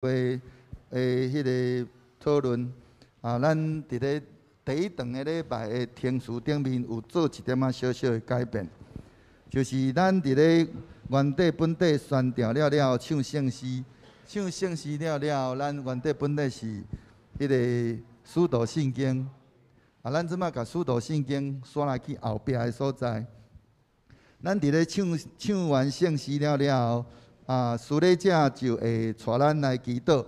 的彼个討論啊，咱佇咧第一堂的禮拜的程序頂面有做一點仔小小的改變，就是咱佇咧原底本底宣調了了後唱聖詩，唱聖詩了了後，咱原底本底是彼個使徒信經，啊，咱這擺共使徒信經徙來去後壁的所在。咱佇咧唱唱完聖詩了了後，啊，司禮者就會帶咱來祈禱。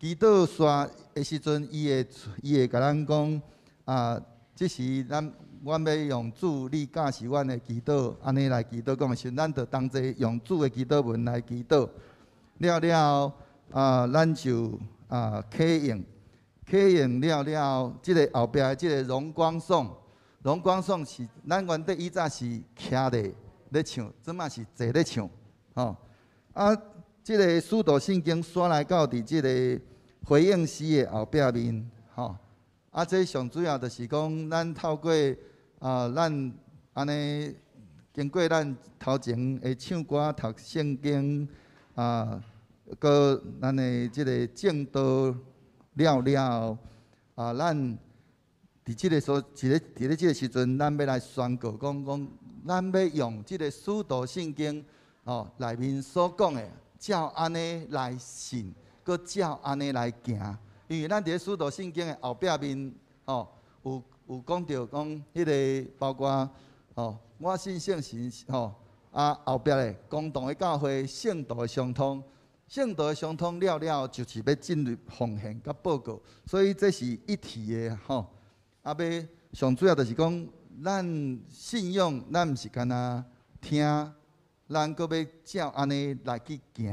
祈禱煞的時陣，伊會共咱講，啊，這時咱阮欲用主你教示阮的祈禱，按呢來祈禱講的時陣，咱就同齊用主的祈禱文來祈禱。了了後，啊，咱就啊啟用，啟用了了後，這个後壁的這个榮光頌，榮光頌是咱原底以早是徛咧咧唱，這擺是坐咧唱，吼。啊，這个使徒信經徙來到佇這个回應詩的後壁面，吼。啊，這上主要就是講，咱透過啊，咱按呢經過咱頭前的唱歌、讀聖經啊，閣咱的這個證道了了後，啊，咱佇這个所，佇咧這个時陣，咱欲來宣告講講，咱欲用這个使徒信經吼內面所講的，照按呢來信，閣照按呢來行。因為咱佇咧使徒信經的後壁面，吼，有講著講，彼个包括吼，我信聖神，吼，啊後壁咧，公同的教會、聖徒的相通，聖徒的相通了了，就是欲進入奉獻佮報告，所以這是一體的吼。啊，欲上主要就是講，咱信仰，咱毋是干焦聽，咱閣欲照按呢來去行。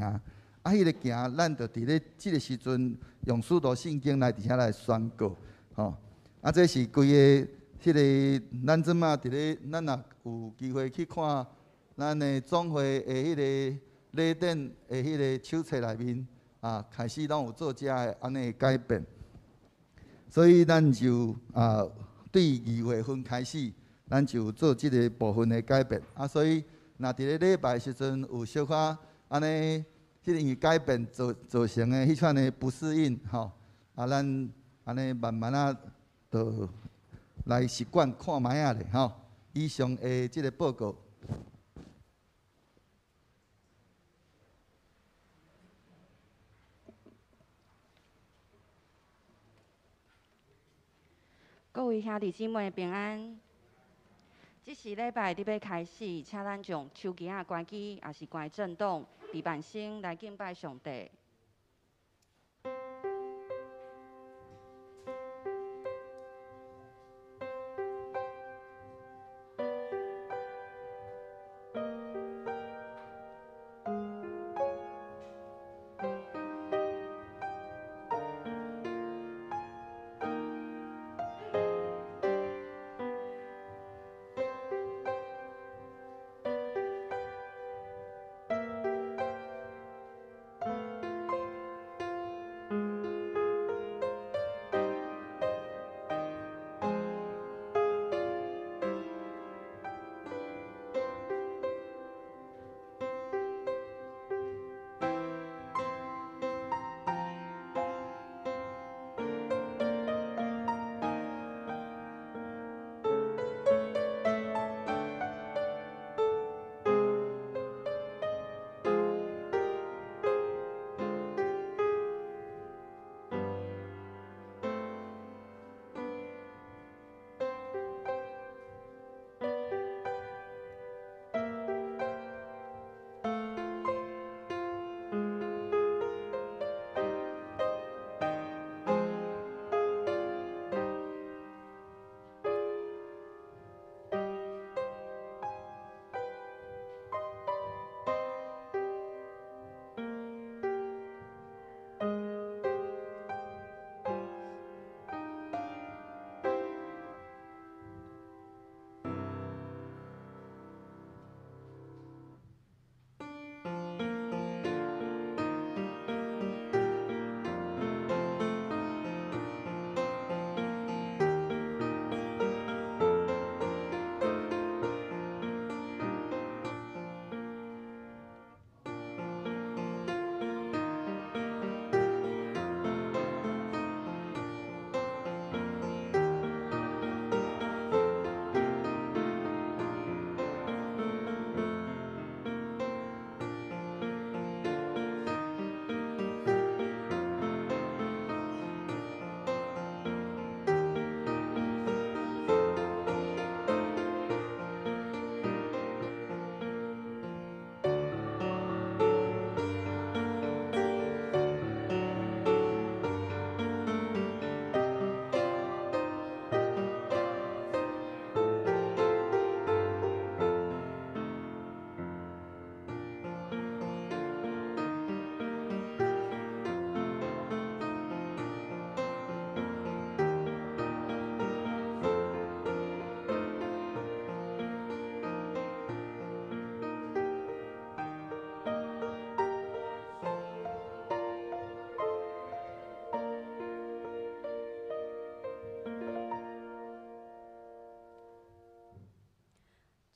啊，彼个行，咱就佇咧這个時陣用使徒信經來佇遐來宣告，吼。啊，這是規个彼个，咱這擺佇咧，咱若有機會去看咱的總會的彼个禮典的彼个手冊內面，啊，開始攏有做這个按呢改變。所以咱就啊，對2月份開始，咱就做這个部分的改變。啊，所以若佇咧禮拜時陣有小可按呢，這个因為改變造成的彼款的不適應，吼，啊，咱按呢慢慢仔，就來習慣看覓仔咧，吼。以上的這个報告。各位兄弟姊妹平安。這是禮拜佇欲開始，請咱將手機仔關機，抑是關震動，佇慢聲來敬拜上帝。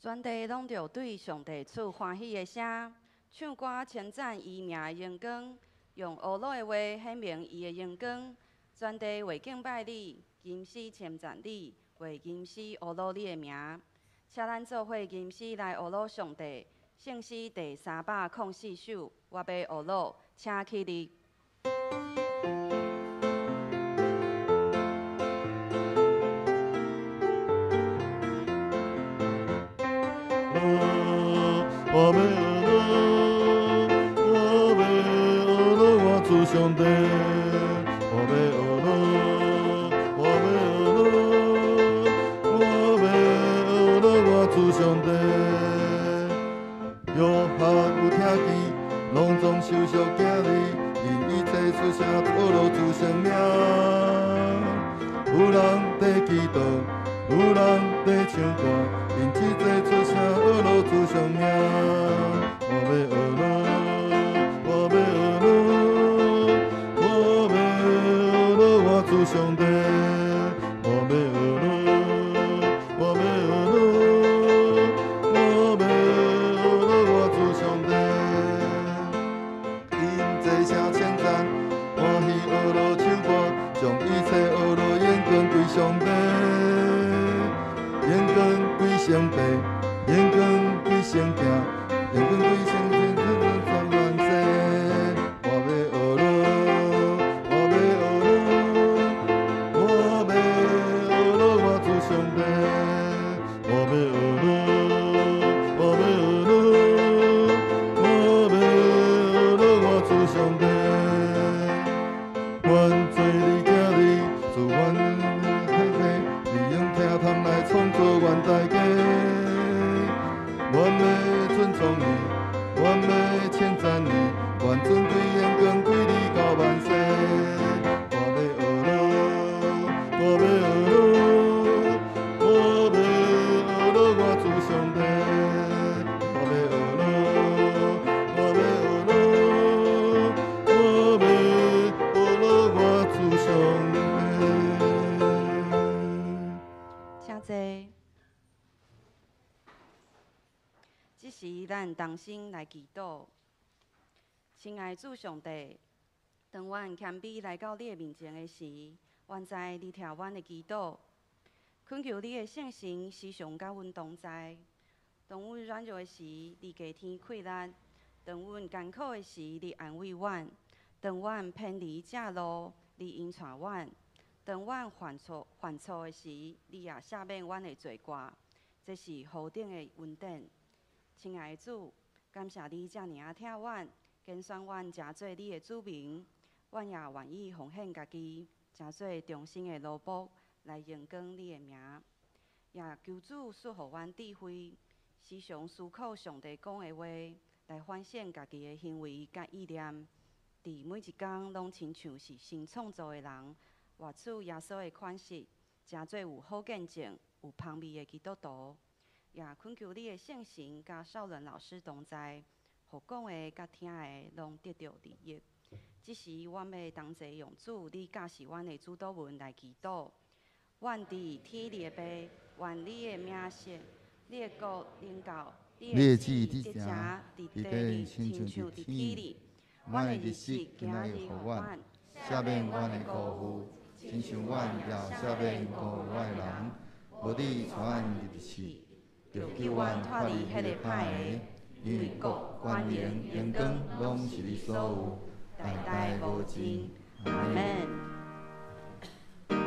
全地攏著對上帝出歡喜的聲，唱歌稱讚伊名的榮光，用呵咾的話顯明伊的榮光。全地會敬拜你，吟詩稱讚你，會吟詩呵咾你的名。請咱做伙吟詩來呵咾上帝。聖詩第304首，我欲呵咾，請起立。我欲呵咾，我欲呵咾我主上帝。我欲呵咾，我欲呵咾，我欲呵咾我主上帝。约翰有聽見，攏總受屬驚哩，因一切出聲呵咾主聖名。有人佇祈禱，有人佇唱歌，因這濟出聲呵咾主聖名。我欲呵咾，我欲呵咾，我欲呵咾我主上帝。我欲呵咾，我欲呵咾，我欲呵咾我主上帝。因這聲稱讚，歡喜呵咾唱歌，將一切呵咾榮光歸上帝。榮光歸聖父，榮光歸聖囝，榮光歸聖靈，榮光全萬世。我欲呵咾，我欲呵咾，我欲呵咾我主上帝。我欲呵咾，我欲呵咾，我欲呵咾我主上帝。愿做你囝兒，自阮體體，你用疼痛來創造阮大家。阮欲尊崇你，阮欲稱讚你，願尊貴榮光歸你到萬世。我欲呵咾，我欲呵咾，我欲呵咾我主上帝。我欲呵咾，我欲呵咾，我欲呵咾我主上帝。請坐。這時，咱同心來祈禱。親愛主上帝，當阮謙卑來到你的面前的時，阮知你聽阮的祈禱，懇求你的聖神時常佮阮同在。當阮軟弱的時，你加添氣力；當阮艱苦的時，你安慰阮；當阮偏離正路，你引帶阮；當阮犯錯的時，你也赦免阮的罪過。這是何等的恩典！親愛的主，感謝你遮爾仔疼阮，揀選阮成做你的子民，阮也願意奉獻家己，成做忠心的奴僕，來榮光你的名。也求主賜予阮智慧，時常思考上帝講的話，來反省家己的行為佮意念。佇每一工攏親像是新創造的人，活出耶穌的款式，成做有好見證、有芳味的基督徒。也懇求你的聖神佮少倫老師同在，予講的佮聽的攏得著利益。這時，阮欲同齊用主你教示阮的主禱文來祈禱。願佇天裡的父，願你的名聖，你的國臨到，你的旨意得成佇地裡，親像佇天裡。阮的日食今仔日予阮，赦免阮的辜負，親像阮也赦免辜負阮的人。無你帶阮入試，著救阮脫離彼個歹的，因為國、權榮、榮光，攏是你所有，代代無盡。阿們。我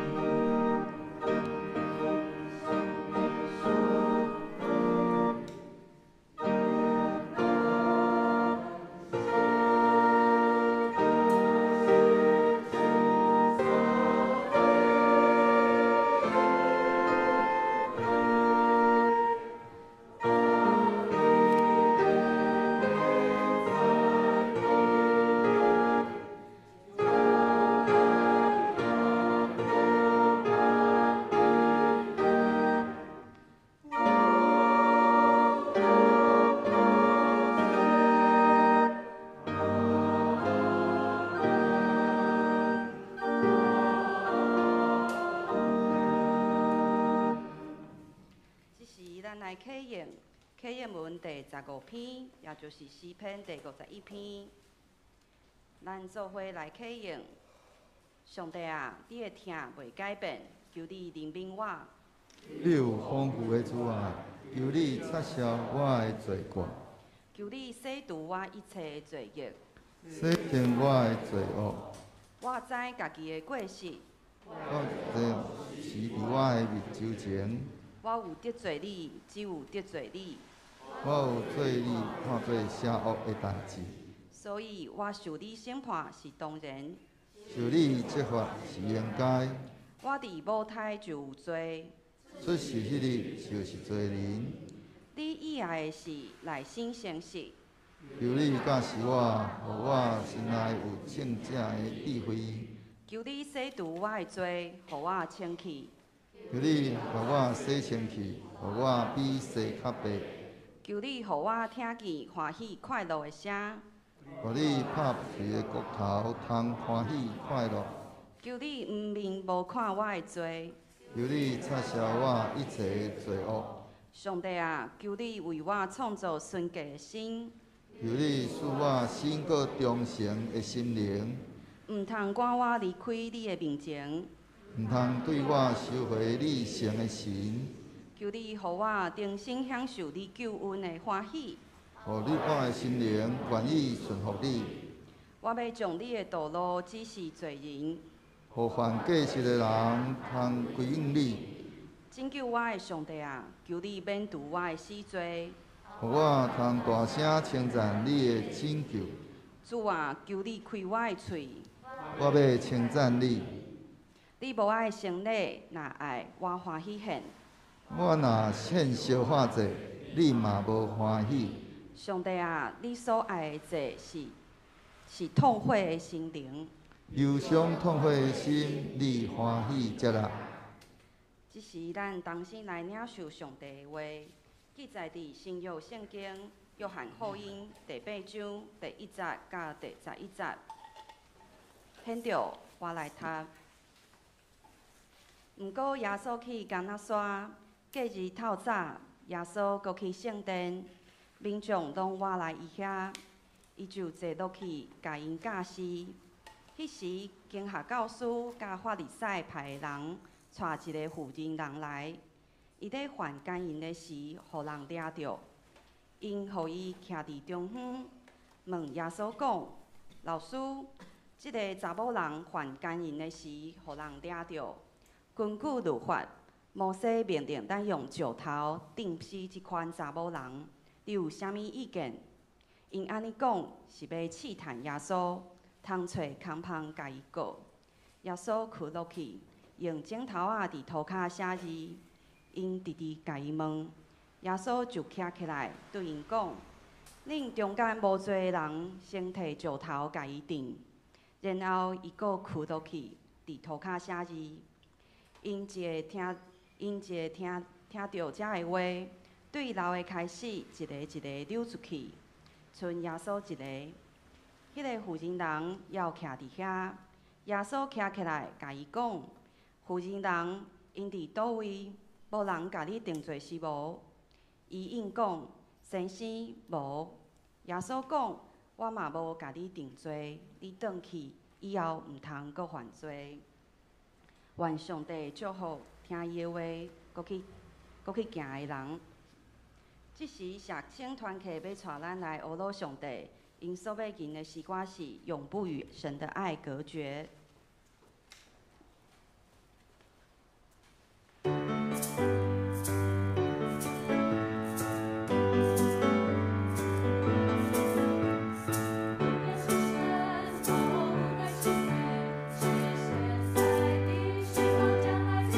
來啟應，啟應文第15篇，也就是詩篇第51篇。咱做伙來啟應。上帝啊，你的疼袂改變，求你憐憫我。你有豐富的慈愛，求你擦消我的罪過。求你洗除我一切的罪孽。洗淨我的罪惡。我知家己的過失。我這是佇我的面前。我有得罪你，只有得罪你。我有做你看做邪惡的代誌。所以我受你審判是當然。受你責罰是應該。我佇母胎就有罪。出世彼日就是罪人。你喜愛的是內心誠實。求你教示我，予我心內有正直的智慧。求你洗除我的罪，予我清氣。求你予我洗清氣，予我比雪較白。求你予我聽見歡喜快樂的聲。予你拍碎的骨頭通歡喜快樂。求你毋面無看我的罪。求你擦消我一切的罪惡。上帝啊，求你為我創造純潔的心。求你賜我新閣忠誠的心靈。毋通趕我離開你的面前。毋通對我收回你聖的神。求你予我重新享受你救恩的歡喜。予你我的心靈願意順服你。我欲將你的道路指示罪人。予犯過失的人通歸向你。拯救我的上帝啊，求你免除我的死罪。予我通大聲稱讚你的拯救。主啊，求你開我的喙。我欲稱讚你。你無愛牲禮，若愛我歡喜獻。我若獻燒化祭，你嘛無歡喜。上帝啊，你所愛的祭是痛悔的心靈。憂傷痛悔的心，你歡喜接納。這時，咱同心來領受上帝的話，記載佇新約聖經約翰福音第八章第1節到第11節。現著我來讀。毋過耶穌去迦拿山，隔日透早，耶穌閣去聖殿，民眾攏倚來伊遐，伊就坐落去，共𪜶教示。彼時，經學教師佮法利賽派的人，帶一个婦人人來，伊咧犯姦淫的時，予人掠著，𪜶予伊徛佇中央，問耶穌講：老師，這个查某人犯姦淫的時，予人掠著。根據律法，摩西命令咱用石頭釘死這款查某人，你有啥物意見？𪜶按呢講，是欲試探耶穌，通揣空縫共伊告。耶穌屈落去，用指頭仔佇塗跤寫字。𪜶直直共伊問，耶穌就徛起來對𪜶講：恁中間無罪的人，先提石頭共伊擲。然後伊閣屈落去，佇塗跤寫字。𪜶一个聽著遮的話，對老的開始，一個一個溜出去，賰耶穌一個。彼个婦人人猶徛佇遐，耶穌徛起來，共伊講：婦人人，𪜶佇佗位？無人共你定罪是無？伊應講：先生，無。耶穌講：我嘛無共你定罪，你轉去，以後毋通閣犯罪。願上帝祝福聽伊的話，閣去行的人。這時，社青團契欲帶咱來呵咾上帝，𪜶所欲吟的詩歌是《永不與神的愛隔絕》。無論是天使，無論是長權者。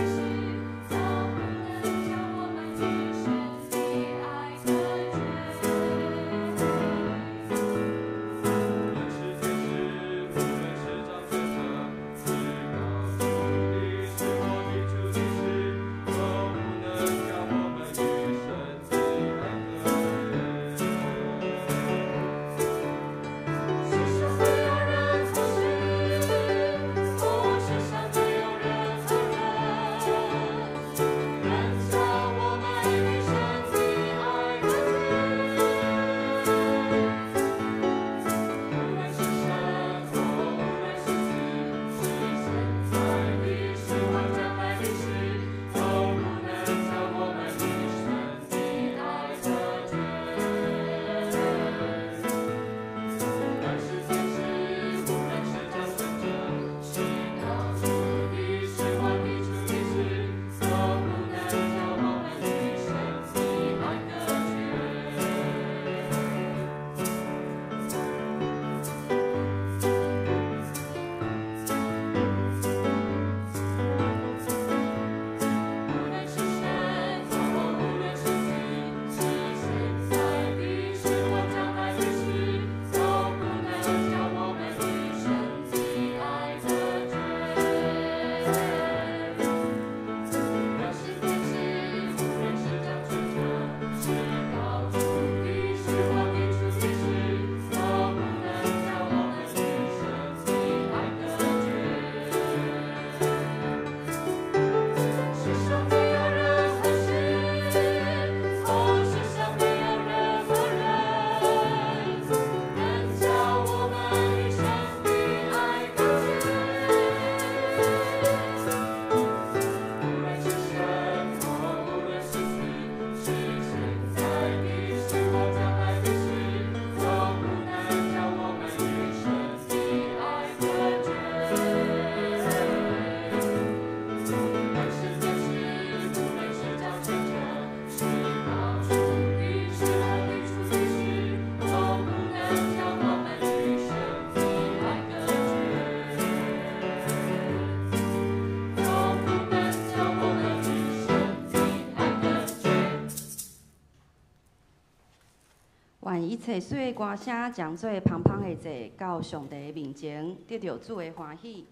一切水的歌聲，將做芳芳的祭，到上帝的面前，得著主的歡喜。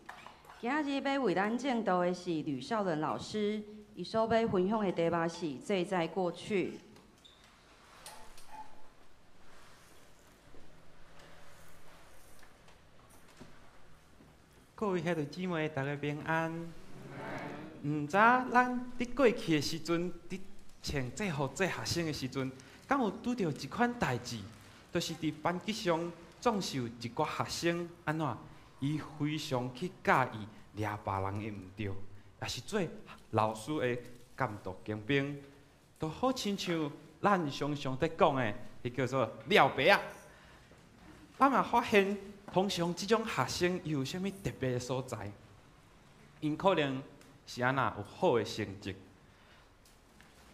今日欲為咱證道的是呂少倫老師，伊所欲分享的題目是《罪在過去》。各位兄弟姊妹，大家平安。毋知咱佇過去的時陣，佇穿制服做學生的時陣，敢有拄著一款代誌，就是佇班級上總是有一寡學生按怎，伊非常去佮意掠別人的毋對，也是做老師的監督警兵，都好親像咱常常佇講的，彼叫做抓白仔。咱嘛發現，通常這種學生伊有啥物特別的所在？𪜶可能是按怎有好的成績，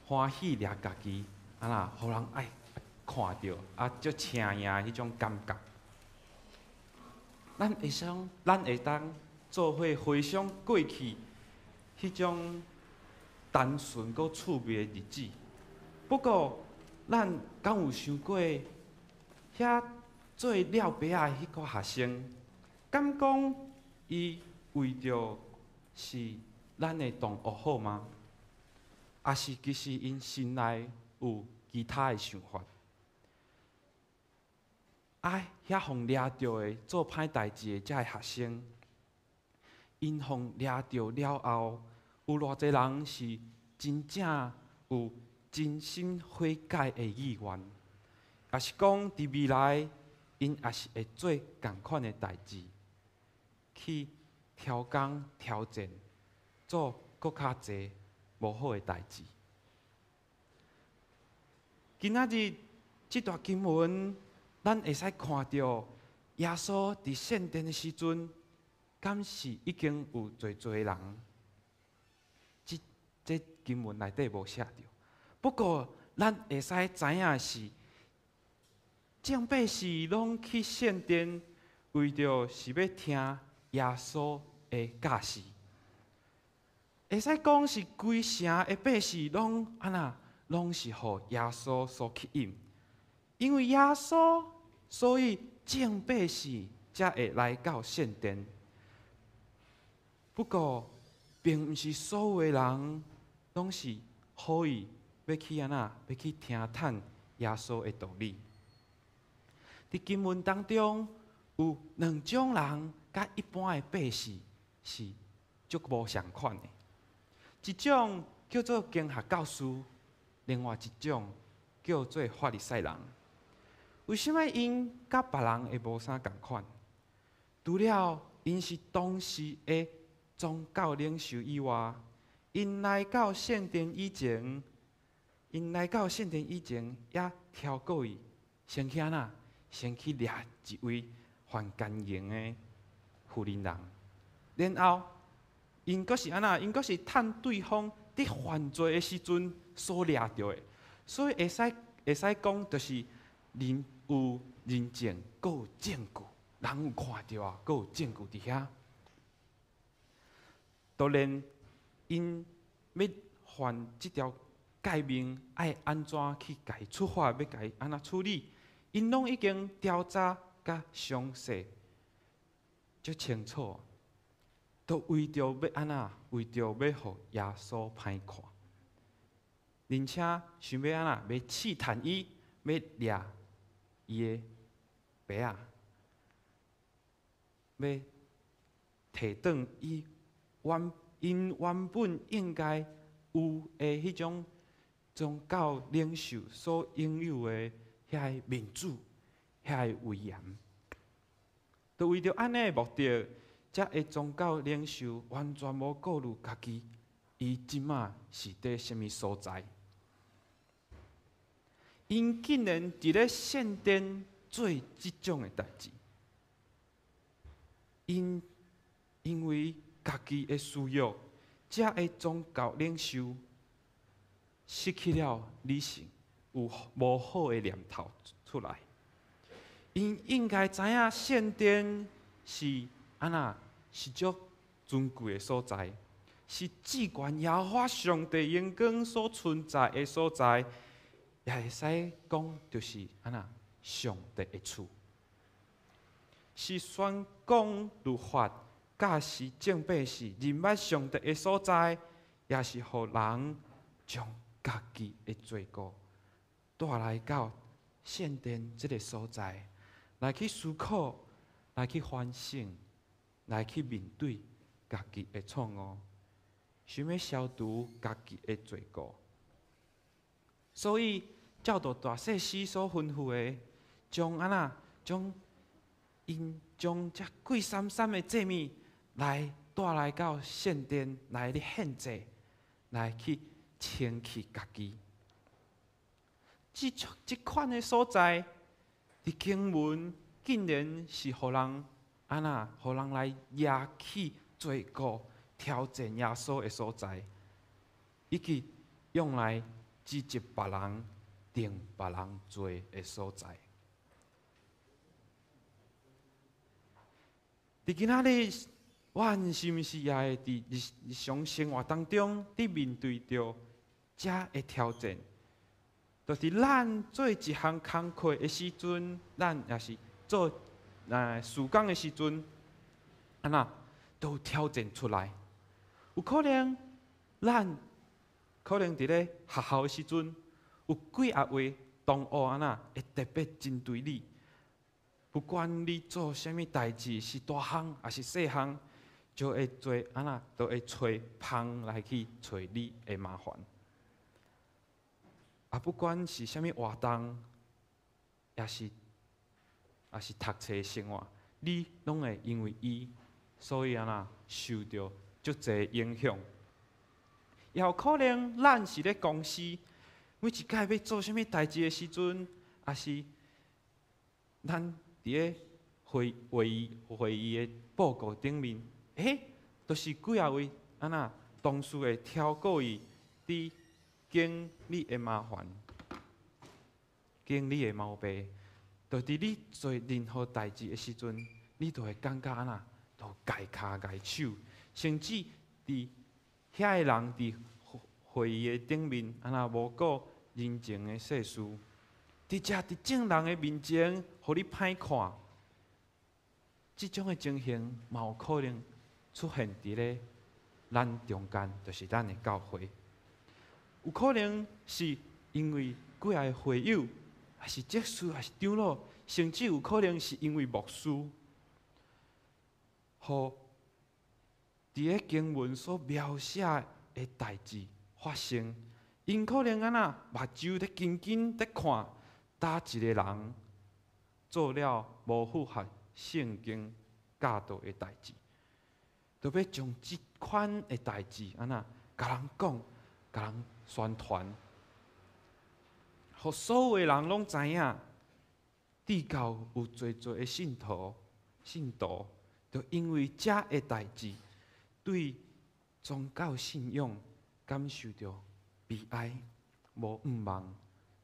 歡喜掠家己，按怎予人愛看著啊，足請贏彼種感覺。咱會想，咱會當做伙回想過去彼種單純閣趣味的日子。不過，咱敢有想過，遐做抓白仔的彼個學生，敢講伊為著是咱的同學好嗎？抑是其實𪜶心內有其他的想法？啊，遐予掠著的做歹代誌的這个學生，𪜶予掠著了後，有偌濟人是真正有真心悔改的意願？抑是講佇未來，𪜶也是會做仝款的代誌，去挑工挑戰，做閣較濟無好的代誌。今仔日這段經文，咱會使看著耶穌佇聖殿的時陣，敢是已經有濟濟人？這這經文內底無寫著。不過，咱會使知影是，眾百姓攏去聖殿，為著是欲聽耶穌的教示。會使講是規城的百姓攏按怎，攏是予耶穌所吸引。因為耶穌，所以眾百姓才會來到聖殿。不過，並毋是所有的人攏是好意欲去按怎，欲去聽探耶穌的道理。佇經文當中，有兩種人，佮一般的百姓是足無仝款的。一種叫做經學教師，另外一種叫做法利賽人。為啥物𪜶佮別人會無啥仝款？除了𪜶是當時的宗教領袖以外，𪜶來到聖殿以前，𪜶來到聖殿以前，也超過伊，先去按怎？先去掠一位犯姦淫的婦人人，然後𪜶閣是按怎？𪜶閣是趁對方佇犯罪的時陣所掠著的，所以會使會使講，就是人有人證，閣有證據，人有看著啊，閣有證據佇遐。當然，𪜶欲犯這條誡命，愛按怎去共伊處罰，欲共伊按怎處理，𪜶攏已經調查甲詳細，足清楚，都為著欲按怎？為著欲予耶穌歹看，而且想欲按怎？欲試探伊，欲掠伊的白仔，欲提轉伊原𪜶原本應該有的彼種宗教領袖所擁有的遐个面子、遐个威嚴。就為著按呢个目的，這个宗教領袖完全無顧慮家己，伊這馬是佇啥物所在？𪜶竟然佇咧聖殿做這種的代誌，𪜶因為家己的私欲，這个宗教領袖失去了理性，有無好的念頭出來。𪜶應該知影聖殿是按怎，是足尊貴的所在，是至懸耶和華上帝榮光所存在的所在，也會使講就是按怎，上帝的厝，是宣讲律法、教示众百姓、认捌上帝的所在，也是予人將家己的罪過帶來到聖殿這个所在，來去思考，來去反省，來去面對家己的錯誤，想欲消除家己的罪過。所以，照著大祭司所吩咐的，將按怎將𪜶將這貴參參的祭物來帶來到聖殿來咧獻祭，來去清氣家己。這這款的所在，佇經文竟然是予人按怎，予人來攑起罪過挑戰耶穌的所在，以及用來指責別人、定別人罪的所在。佇今仔日，阮是毋是也會佇日日常生活當中，佇面對著這个挑戰？就是咱做一項工課的時陣，咱也是做事工的時陣，按怎都有挑戰出來。有可能咱可能佇咧學校的時陣，有幾仔位同學按怎會特別針對你。不管你做啥物代誌，是大項抑是細項，就會做按怎，都會揣蜂來去揣你的麻煩。啊，不管是啥物活動，抑是抑是讀冊的生活，你攏會因為伊，所以按怎受著足濟影響。也有可能咱是咧公司，每一擺欲做啥物代誌的時陣，抑是咱佇咧會會議會議的報告頂面，欸，就是幾仔位按怎同事會挑故意佇經你的麻煩，經你的毛病，就佇你做任何代誌的時陣，你就會感覺按怎，都礙跤礙手，甚至佇遐个人佇會議的頂面，按怎無顧人情的世事，直接佇眾人的面前，予你歹看，這種的情形嘛有可能出現佇咧咱中間，就是咱的教會。有可能是因為幾个會友，抑是執事，抑是長老，甚至有可能是因為牧師，予佇咧經文所描寫的代誌發生，𪜶可能按怎目睭咧緊緊咧看，佗一个人做了無符合聖經教導的代誌，就欲將這款的代誌按怎共人講、共人宣傳，予所有的人攏知影，至到有濟濟的信徒、信徒，就因為這个代誌，對宗教信仰感受著悲哀、無盼望，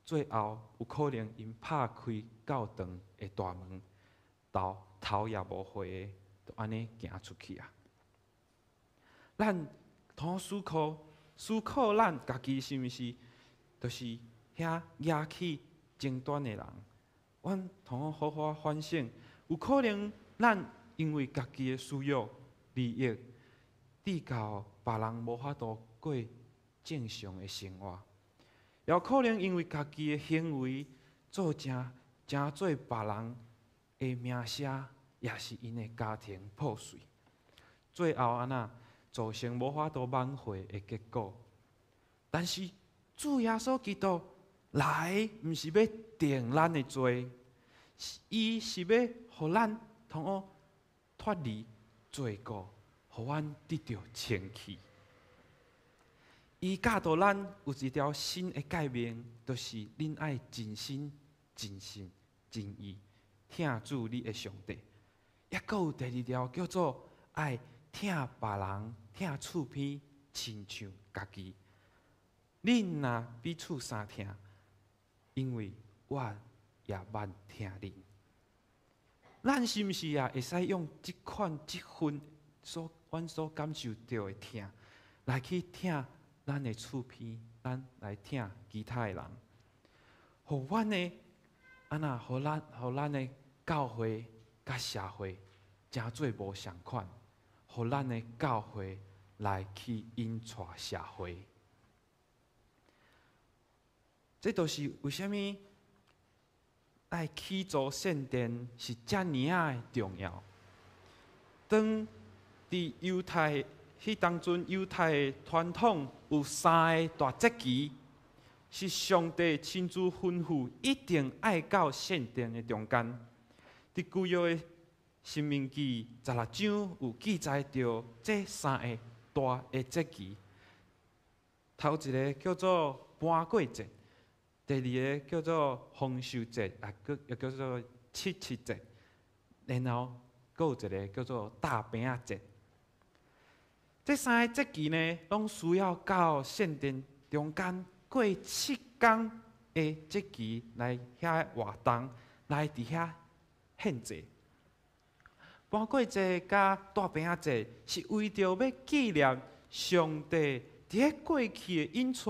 最後有可能𪜶拍開教堂的大門，頭頭也無回的，就按呢行出去啊！咱通思考思考，咱家己是毋是就是遐惹起爭端的人？阮通好好反省，有可能咱因為家己的私欲利益，致到別人無法度過正常的生活，也有可能因為家己的行為造成誠濟別人的名聲，也是𪜶的家庭破碎，最後按怎造成無法度挽回的結果。但是主耶穌基督來，毋是欲定咱的罪，伊是欲予咱通好脫離罪過，予阮得著清氣。伊教導咱有一條新的誡命，就是恁愛盡心、盡性、盡意疼主你的上帝。抑閣有第二條叫做愛疼別人、疼厝邊，親像家己。恁若彼此相疼，因為我也捌疼恁。咱是毋是也會使用這款、這份所阮所感受著的疼，來去疼咱的厝邊，咱來疼其他的人，予阮的按怎，予咱的教會佮社會成做無仝款，予咱的教會來去引帶社會。這就是為啥物愛起做聖殿是遮爾仔的重要。當佇猶太彼當陣，猶太的傳統有三個大節期，是上帝親自吩咐一定愛到聖殿的中間。佇舊約的申命記16章有記載著這三个大的節期。頭一个叫做搬過節，第二个叫做豐收節，啊，閣又叫做七七節，然後閣有一个叫做大餅仔節。這三个節期呢，攏需要到聖殿中間過7天的節期來遐活動，來佇遐獻祭。搬過節佮大餅仔節是為著欲紀念上帝佇咧過去的引帶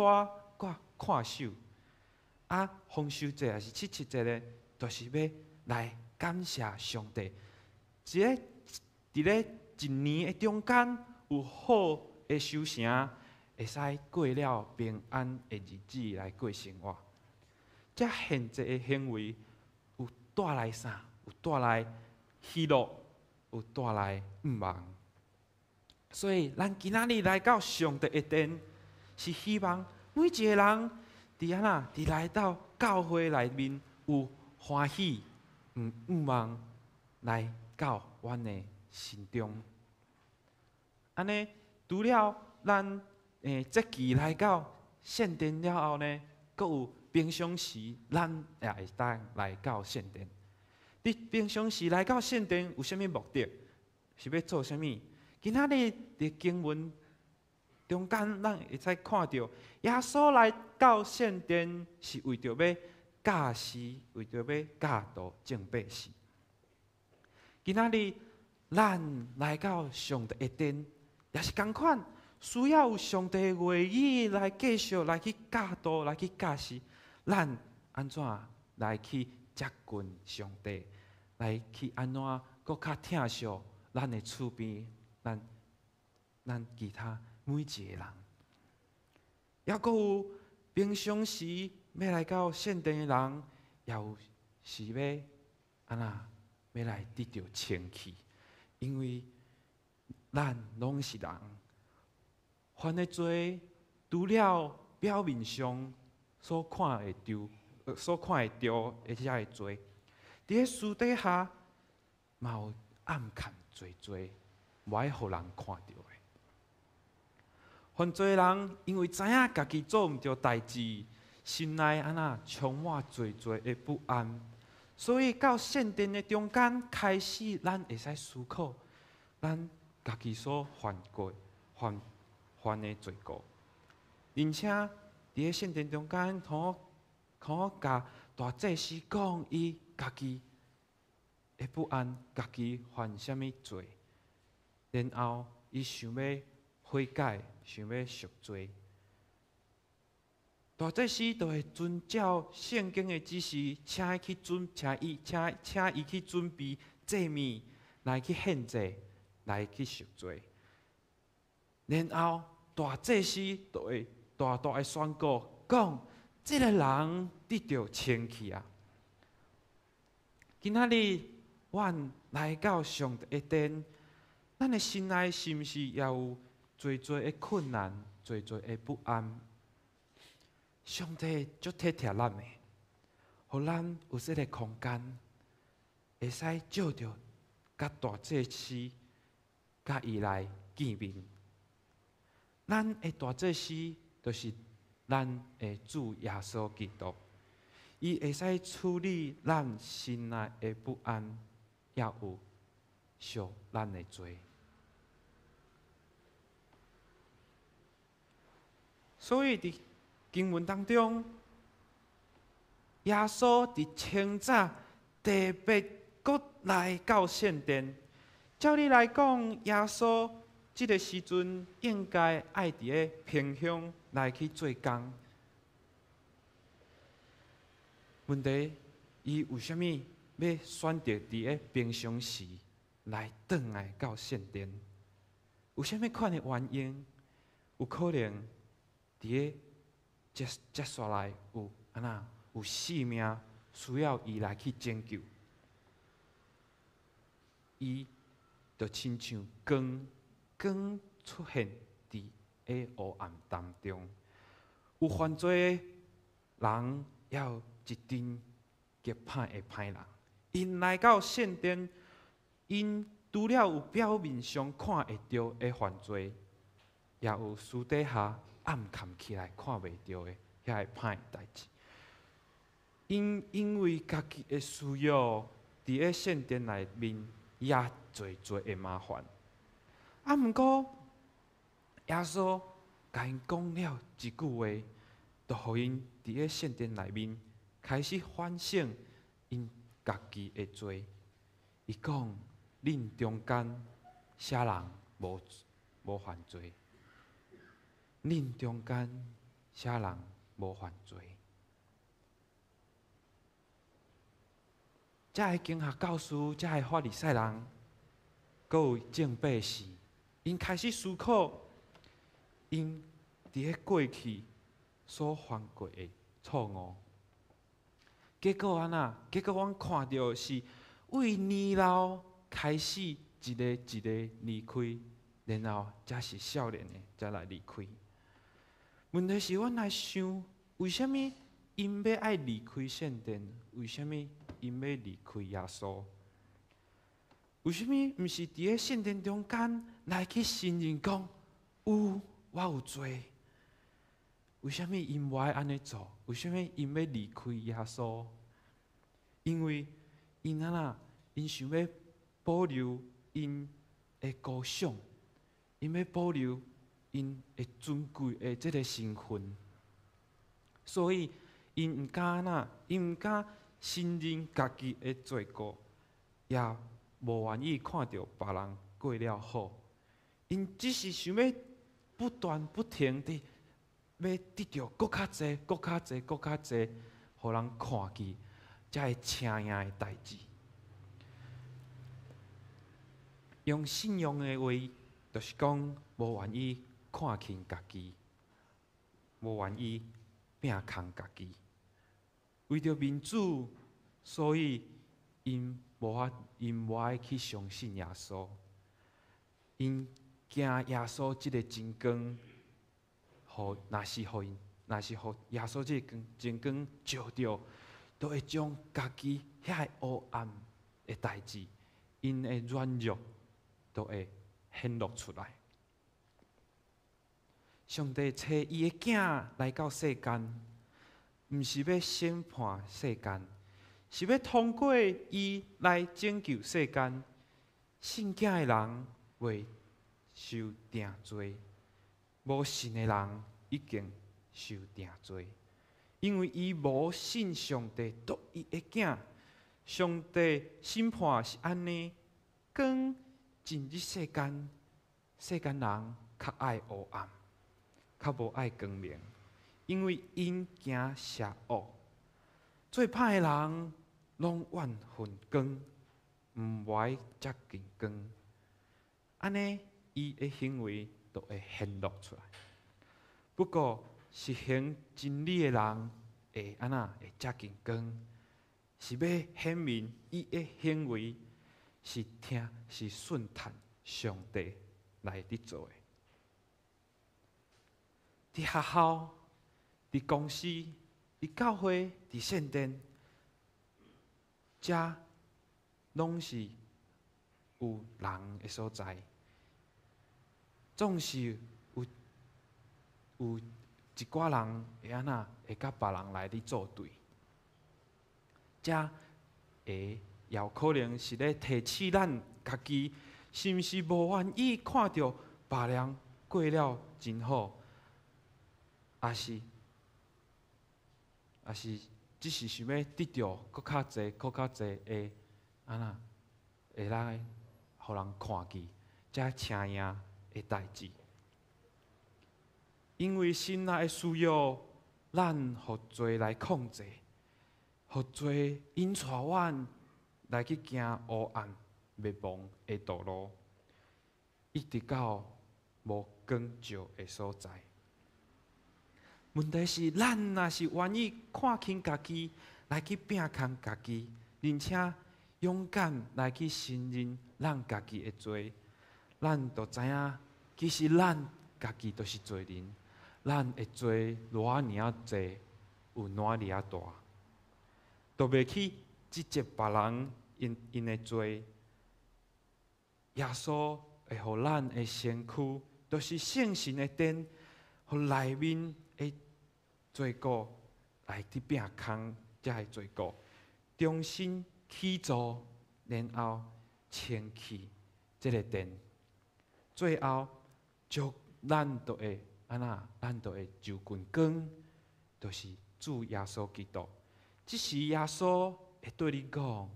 佮看守。啊，豐收節抑是七七節呢，就是欲來感謝上帝。佇咧佇咧一年的中間有好的收成，會使過了平安的日子來過生活。這獻祭的行為有帶來啥？有帶來喜樂，有帶來向望。所以，咱今仔日來到上帝的殿，是希望每一个人佇按怎？佇來到教會內面有歡喜、有向望來到阮的心中。按呢，除了咱節期來到聖殿了後呢，閣有平常時，咱也會當來到聖殿。佇平常時來到聖殿有啥物目的？是欲做啥物？今仔日佇經文中間，咱會使看著耶穌來到聖殿是為著欲教示，為著欲教導眾百姓。今仔日咱來到上帝的殿，也是仝款，需要有上帝的話語來繼續來去教導、來去教示咱按怎來去接近上帝，來去按怎閣較疼惜咱的厝邊，咱其他每一个人。抑閣有平常時欲來到聖殿的人，也有是欲按怎欲來得著清氣，因為咱攏是人，犯的罪除了表面上所看會著、所看會著的這个罪，佇咧私底下嘛有暗藏濟濟，無愛予人看著的。犯罪人因為知影家己做毋著代誌，心內按怎充滿濟濟的不安，所以到聖殿的中間開始，咱會使思考咱家己所犯過、犯犯的罪過，而且佇咧聖殿中間，通通共大祭司講伊家己的不安，家己犯啥物罪，然後伊想欲悔改，想欲贖罪。大祭司就會遵照聖經的指示，請伊去準，請伊請請伊去準備祭物來去獻祭，來去贖罪。然後大祭司就會大大的宣告講：這个人得著清氣啊！今仔日，阮來到上帝的殿，咱的心內是毋是也有濟濟的困難、濟濟的不安？上帝足體貼咱的，予咱有這个空間，會使藉著佮大祭司佮伊來見面。咱的大祭司就是咱的主耶穌基督，伊會使處理咱心內的不安，也有贖咱的罪。所以佇經文當中，耶穌佇清早特別閣來到聖殿。照理來講，耶穌這个時陣應該愛佇咧偏鄉來去做工。問題，伊為啥物欲選擇佇咧平常時來轉來到聖殿？有啥物款的原因？有可能佇咧接接紲來有按怎有性命需要伊來去拯救，伊就親像光光出現佇咧黑暗當中，有犯罪的人，也有一陣極歹的歹人，𪜶來到聖殿，𪜶除了有表面上看會著的犯罪，也有私底下暗藏起來看袂著的遐个歹代誌。𪜶因為家己的需要，佇咧聖殿內面惹濟濟的麻煩。啊，毋過耶穌共𪜶講了一句話，就予𪜶佇咧聖殿內面開始反省𪜶家己的罪。伊講：恁中間啥人無無犯罪？恁中間啥人無犯罪？遮个經學教師，遮个法利賽人，閣有眾百姓，𪜶開始思考，𪜶佇咧過去所犯過的錯誤。結果按怎？結果阮看著是為年老開始一个一个離開，然後才是少年的才來離開。問題是，阮來想，為啥物𪜶欲愛離開聖殿？為啥物𪜶欲離開耶穌？為啥物毋是佇咧聖殿中間來去承認講有我有罪？為啥物𪜶無愛按呢做？為啥物𪜶欲離開耶穌？因為𪜶按怎？𪜶想欲保留𪜶的高尚，𪜶欲保留𪜶的尊貴的這个身份，所以𪜶毋敢按怎？𪜶毋敢承認家己的罪過，也無願意看著別人過了好。𪜶只是想欲不斷不停地欲得著閣較濟、閣較濟、閣較濟，予人看見才會稱贏的代誌。用信仰的話，就是講無願意看輕家己，無願意摒空家己。為著面子，所以𪜶無法，𪜶無愛去相信耶穌。𪜶驚耶穌這个真光，予若是予𪜶，若是予耶穌這个光真光照著，都會將家己遐个黑暗的代誌，𪜶的軟弱，都會顯露出來。上帝差伊的囝來到世間，毋是欲審判世間，是欲通過伊來拯救世間。信囝的人袂受定罪，無信的人已經受定罪，因為伊無信上帝獨一的囝。上帝審判是按呢，光進入世間，世間人較愛黑暗，較無愛光明，因為𪜶行邪惡。做歹的人攏怨恨光，毋愛接近光，按呢，伊的行為就會顯露出來。不過，實行真理的人會按怎？會接近光，是欲顯明伊的行為是聽是順從上帝來佇做的。佇學校、佇公司、佇教會、佇聖殿，遮攏是有人的所在，總是有有一寡人會按怎？會佮別人來佇作對，遮會也有可能是咧提醒咱家己，是毋是無願意看著別人過了真好，抑是抑是只是想欲得著閣較濟、閣較濟的按怎？會來予人看見，才稱贏的代誌。因為心內的需要，咱予罪來控制，予罪引帶阮來去行黑暗滅亡的道路，一直到無光照的所在。問題是，咱若是願意看輕家己，來去摒空家己，而且勇敢來去承認咱家己的罪，咱就知影，其實咱家己都是罪人，咱的罪偌爾仔濟，有偌爾仔大，都袂去指責別人𪜶𪜶的罪。耶穌會予咱的身軀，就是聖神的殿，予內面的罪過來去摒空這个罪過，重新起造，然後清氣這个殿，最後就咱就會按怎？咱就會就近光，就是主耶穌基督。這時耶穌會對你講：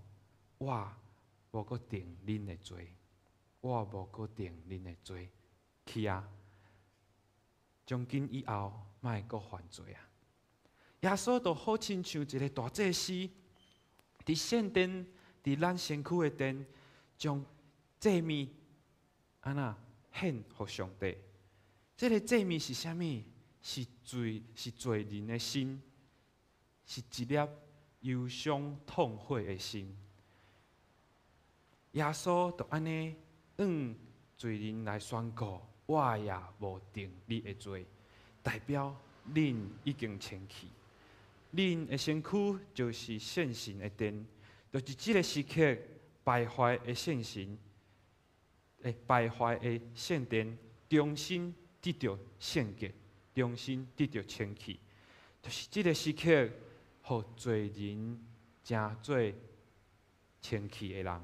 我無閣定恁的罪，我無閣定恁的罪，去啊！從今以後，莫閣犯罪啊！耶穌就好親像一個大祭司，佇聖殿，佇咱身軀的殿，將祭物按怎獻予上帝。這个祭物是啥物？是罪，是罪人的心，是一粒憂傷痛悔的心。耶穌就按呢，向罪人來宣告：我也無定你的罪，代表恁已經清氣。恁的身軀就是聖神的殿，就是這个時刻敗壞的聖神，敗壞的聖殿，重新得著聖潔，重新得著清氣，就是這个時刻，予罪人成做清氣的人。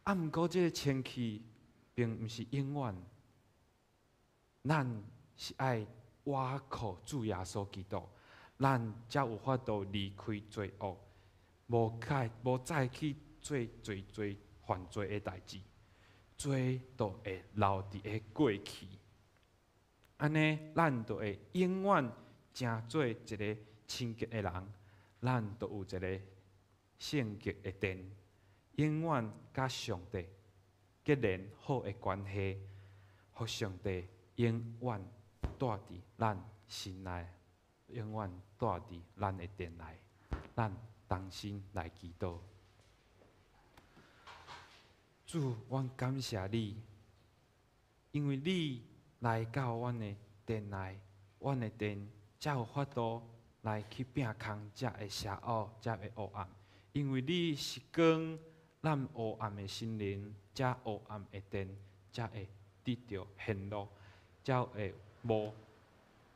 啊，毋過這个清氣並毋是永遠，咱是愛倚靠主耶穌基督，咱才有法度離開罪惡，無再去做罪罪犯罪的代誌，罪都會留佇个過去。按呢，咱就會永遠成做一个清潔的人，咱就有一个聖潔的殿，永遠佮上帝結連好的關係，予上帝永遠住佇咱心內，永遠住佇咱的殿內，咱同心來祈禱。主，阮感謝你，因為你來到阮的殿內，阮的殿才有法度來去摒空這个邪惡、這个黑暗。因為你是光，咱黑暗的心靈，這黑暗的殿，才會得著顯露，才會無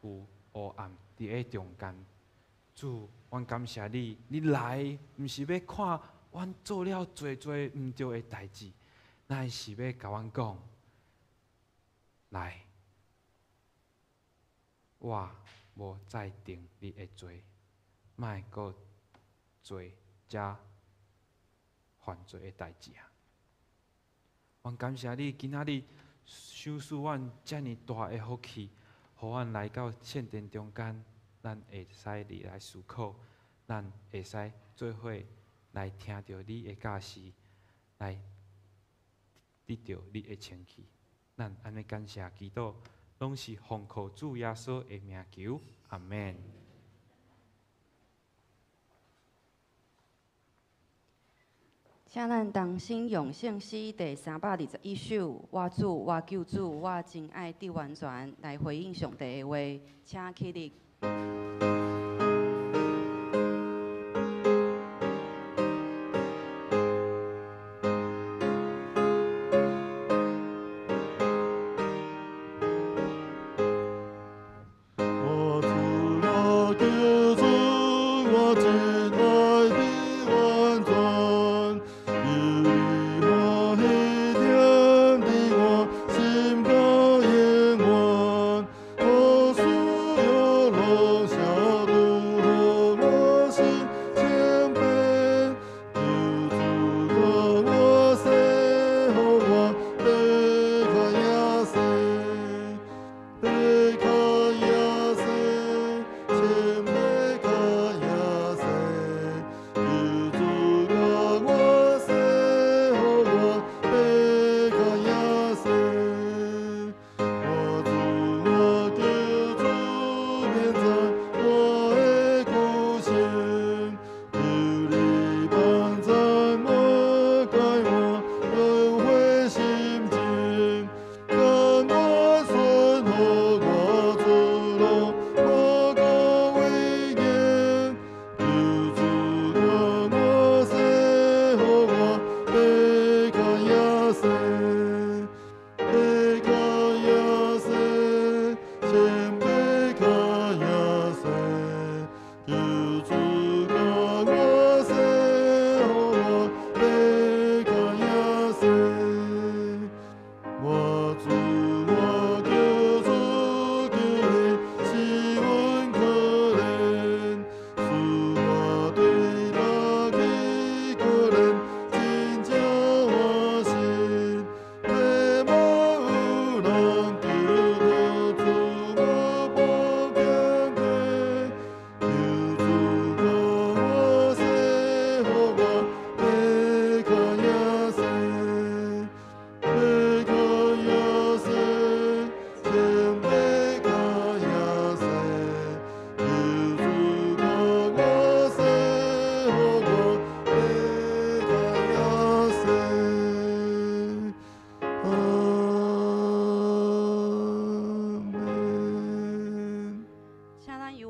有黑暗佇咧中間。主，阮感謝你，你來毋是欲看阮做了濟濟毋對的代誌，乃是欲共阮講，來，我無再定你的罪，莫閣做這犯罪的代誌啊！阮感謝你，今仔日賞賜阮遮爾大的福氣，予阮來到聖殿中間，咱會使入來思考，咱會使做伙來聽著你的教示，來得著你的清氣。咱按呢感謝祈禱，攏是奉靠主耶穌的名求，阿們。請咱同心用聖詩第321首《我主，我救主，我真愛得完全》來回應上帝的話，請起立。我主，我救主，我真愛得完全，求你歡喜踮佇我心肝永遠，予所有攏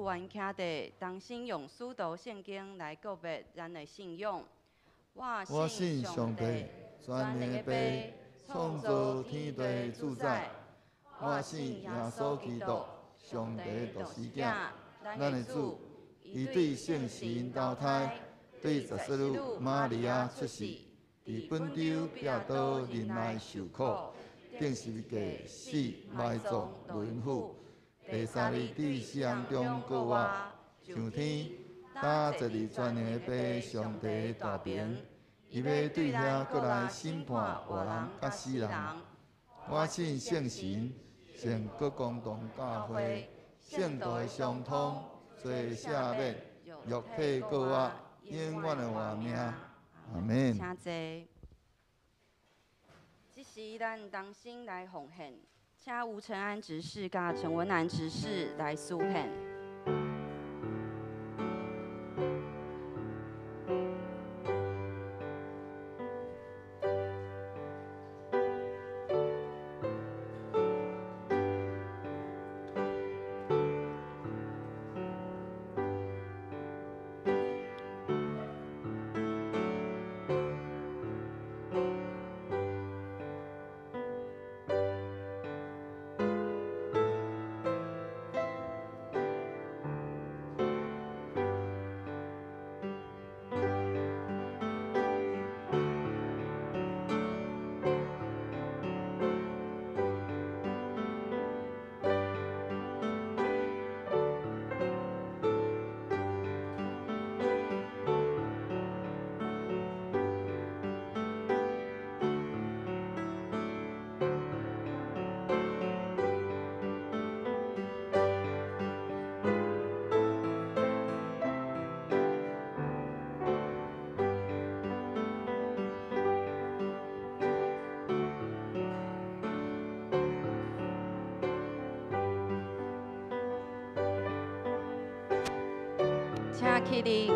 阮徛地，同心用使徒圣经来告别咱的信仰。我信上帝，全能的父，创造天地主宰。我信耶稣基督，上帝独生子，咱的主。伊对圣神投胎，对十四女玛利亚出世，伫本丢彼拉多忍耐受苦，钉十字架死埋葬轮复，第三日伫死人中复活，上天，搭坐伫全能的父上帝大爿，伊欲对遐阁来审判活人佮死人。我信圣神，圣各公同教会，圣徒的相通，罪赦免，肉体复活，永远的活命。阿门。请坐。这时，咱同心来奉献，请吴承安执事佮陈文南执事来司献。请起立。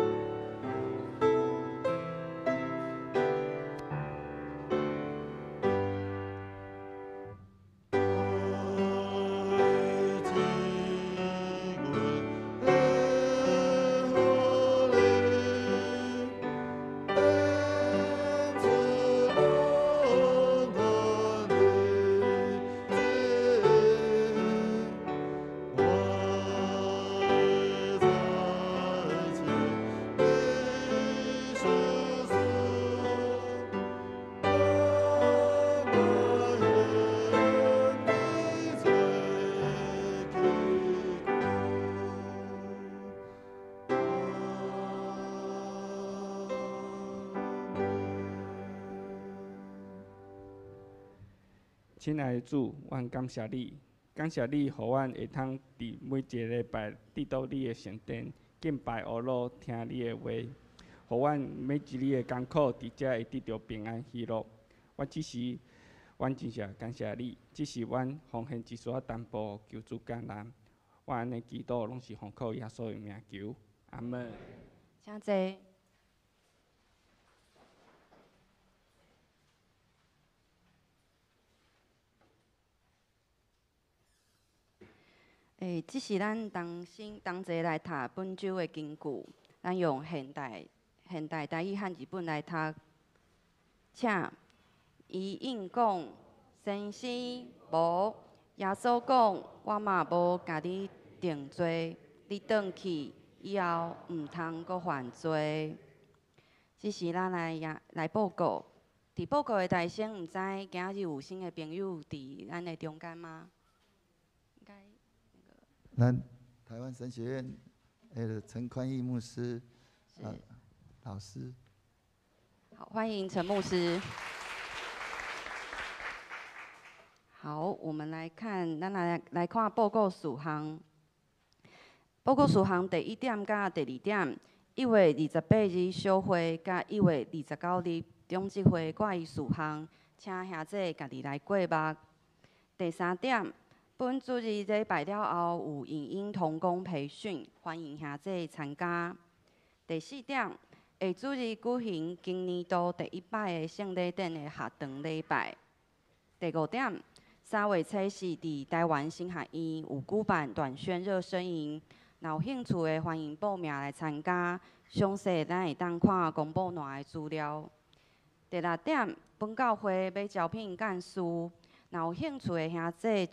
亲爱的主，阮感谢你，感谢你，予阮会通伫每一个礼拜得到你的圣殿，敬拜阿鲁，听你的话，予阮每一日的艰苦伫遮会得著平安喜乐。我只是，阮真正感谢你，只是阮奉献一丝仔淡薄，求主接纳。我按呢祈祷，拢是奉靠耶稣的名求，阿门。请坐。这是咱同心同齐来读本周的经句，咱用现代台语汉字本来读。请伊应讲，先生无。耶稣讲，我嘛无共你定罪，你转去以后，毋通阁犯罪。这是咱来报告。伫报告的台先，毋知今日有新的朋友伫咱的中间吗？咱台湾神学院的陈宽义牧师，老师。好，欢迎陈牧师。好，我们来看，咱来看报告事项。报告事项第一点佮第二点，1月28日小会佮1月29日长执会决议事项，请兄弟家己来过目。第三点，本主日礼拜了后有影音同工培训，欢迎兄弟参加。第四点，下主日举行今年度第一摆的圣礼典的学堂礼拜。第五点，3月初四伫台湾神学院有举办短宣热身营，若有興趣的，歡迎報名來參加。詳細咱會當看公布欄的資料。第六點，本教會欲招聘幹事，若有興趣的兄弟，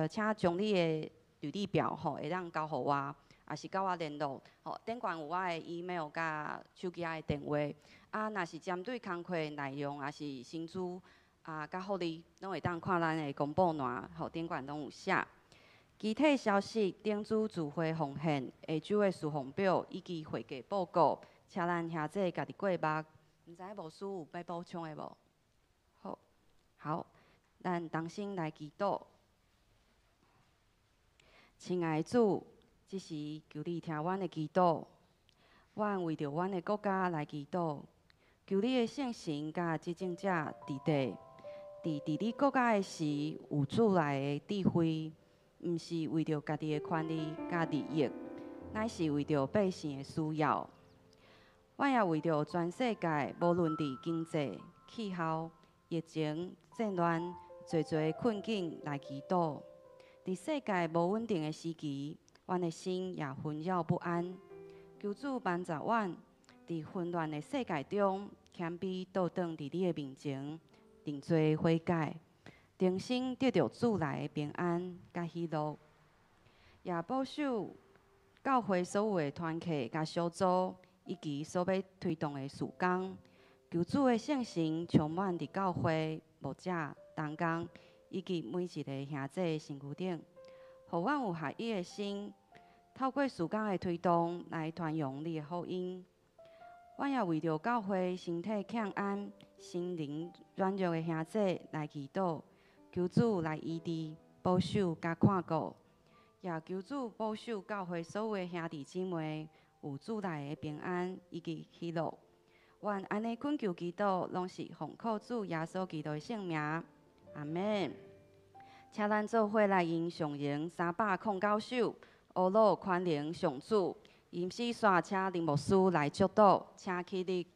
請將你的履歷表吼，會當交予我，抑是佮我聯絡。吼，頂懸有我的 email 佮手機仔的電話。啊，若是針對工課內容，抑是薪資啊，佮福利，攏會當看咱的公布欄，吼，頂懸攏有寫。其他消息，頂主聚會奉獻、下週的事奉表以及會計報告，請咱兄弟家己過目。毋知牧師有欲補充的無？好，好，咱同心來祈禱。親愛的主，這時求你聽阮的祈禱。阮為著阮的國家來祈禱，求你的聖神佮執政者佇地，佇治理國家的時有主來的智慧，毋是為著家己的權利佮利益，乃是為著百姓的需要。阮也為著全世界，無論佇經濟、氣候、疫情、戰亂、濟濟困境來祈禱。佇世界無穩定的時期，阮的心也紛擾不安。求主幫助阮，佇紛亂的世界中，謙卑倒轉佇你的面前，認罪悔改，重新得著主來的平安佮喜樂。也保守教會所有的團契佮小組，以及所欲推動的事工。求主的聖神充滿佇教會牧者、同工以及每一个兄弟的身軀頂，予阮有合一的心，透過事工的推動來傳揚你的福音。阮也為著教會身體欠安、心靈軟弱的兄弟來祈禱，求主來醫治、保守佮看顧，也求主保守教會所有的兄弟姊妹有主內的平安以及喜樂。阮按呢懇求祈禱，攏是奉靠主耶穌基督的聖名，阿們。請咱做伙來吟誦詠309首，阿魯寬容上主。吟詩煞請林牧師來祝禱，請起立。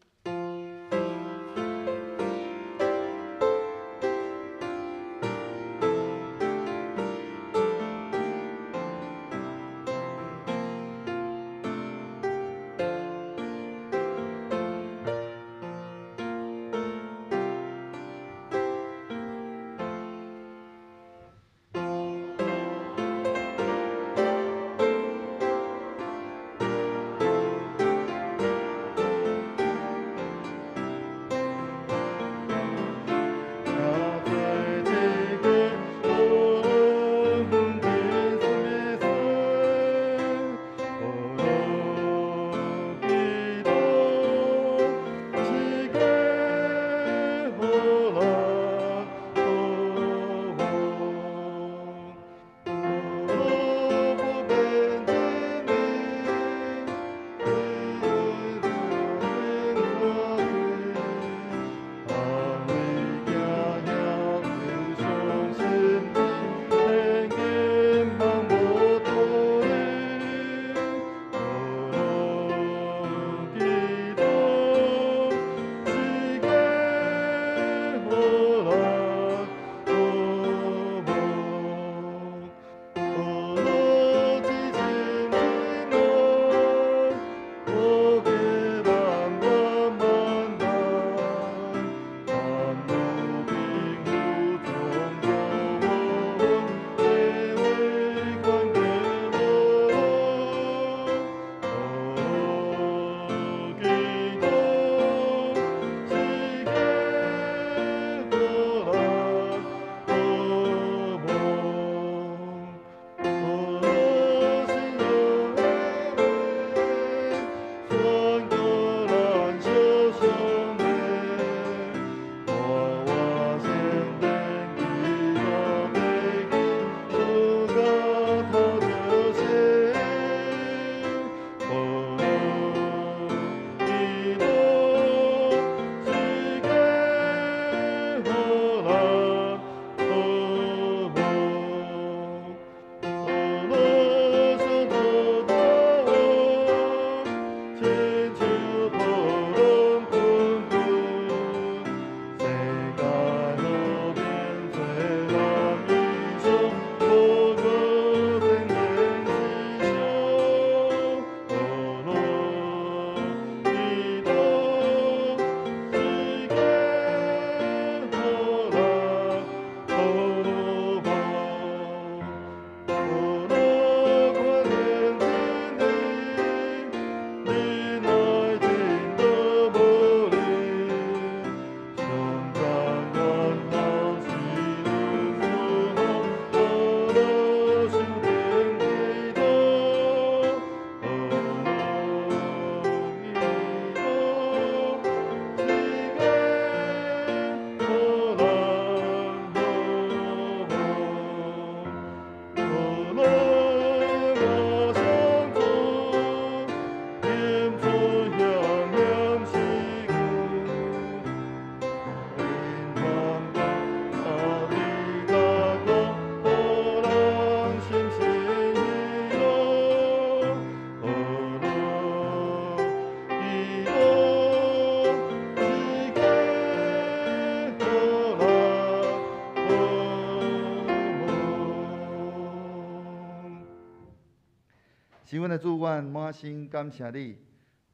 是阮的主，阮滿心感謝你。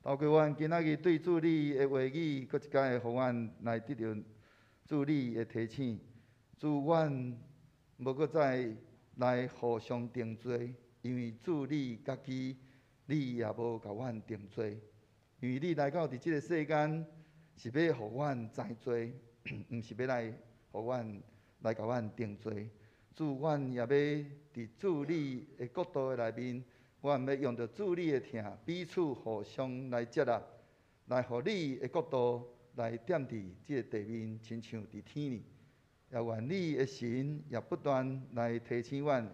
透過阮今仔日對主你的話語，閣一擺予阮來得著主你的提醒。主，阮無閣再來互相定罪，因為主你家己，你也無共阮定罪。因為你來到佇這个世間，是欲予阮知罪，毋是欲來予阮來共阮定罪。主，阮也欲佇主你的國度的內面，阮欲用著主你的疼，彼此互相來接納，來予你的國度來踮佇這个地面，親像佇天呢。也願你的神也不斷來提醒阮，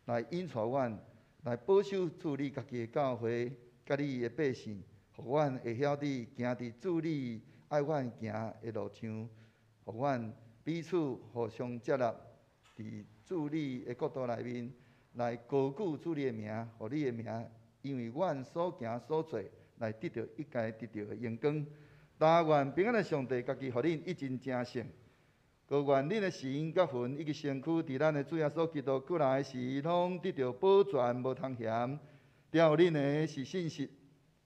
來引帶阮，來保守主你家己的教會，佮你的百姓，予阮會曉得行佇主你愛阮行的路上，予阮彼此互相接納，佇主你的國度內面來高舉主你的名，予你的名，因為阮所行所做，來得著應該得著的榮光。但願平安的上帝家己予恁一盡成聖，閣願恁的心佮魂以及身軀，佇咱的主耶穌基督閣來時，攏得著保全，無通嫌。調恁的是信實，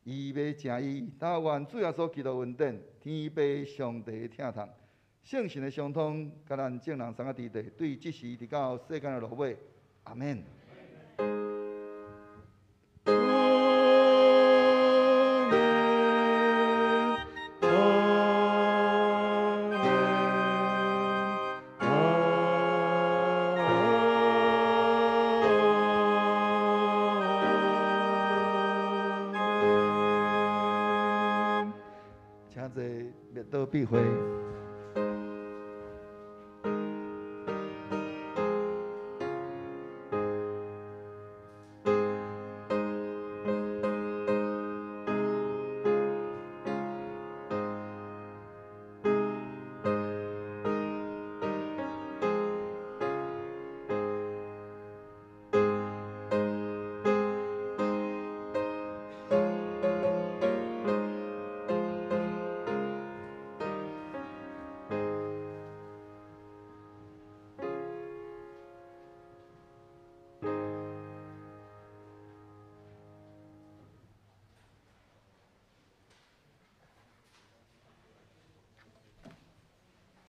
伊欲成意。但願主耶穌基督恩典，天父上帝的疼痛，聖神的相通，佮咱眾人三個弟弟，對這時直到世間的落尾，阿們。請坐，滅道必會。